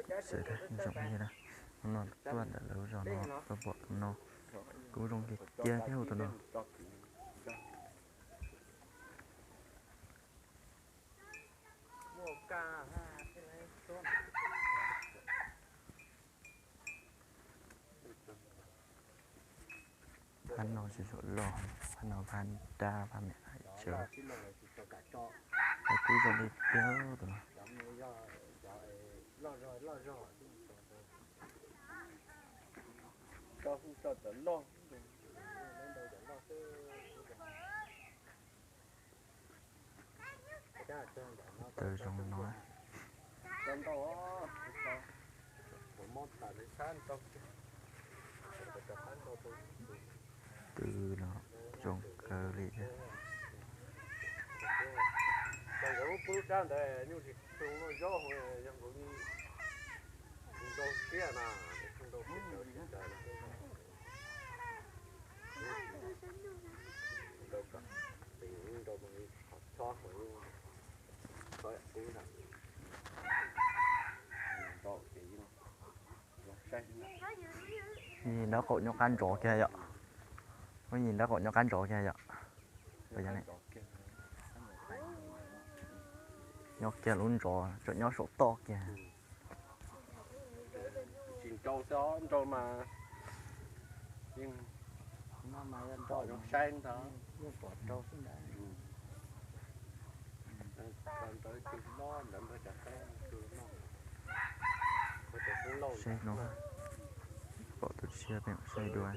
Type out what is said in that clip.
Xav tias zoo li na, hnub no tuaj ntawm lawv zos no tuaj pom tus no kuj zoo kiag kiag thiab tus no. Phab no tsis tshua loj, phab no phab dab phab me hais tsawv. Kuj zoo li tiag tus no. Taw zoo no. Tw no zoo kawg li thiab. Nyiam nraub qaum nyob qab ntsov kiag yom. Nyiam nraub qaum nyob qab ntsov kiag yom. Nyob kiag lub ntsov tseem nyob saum toj kiag. Tsis nrau xwb, nrau mas yeej saib ntag. Saib no, pom tus tshiab peb saib dua.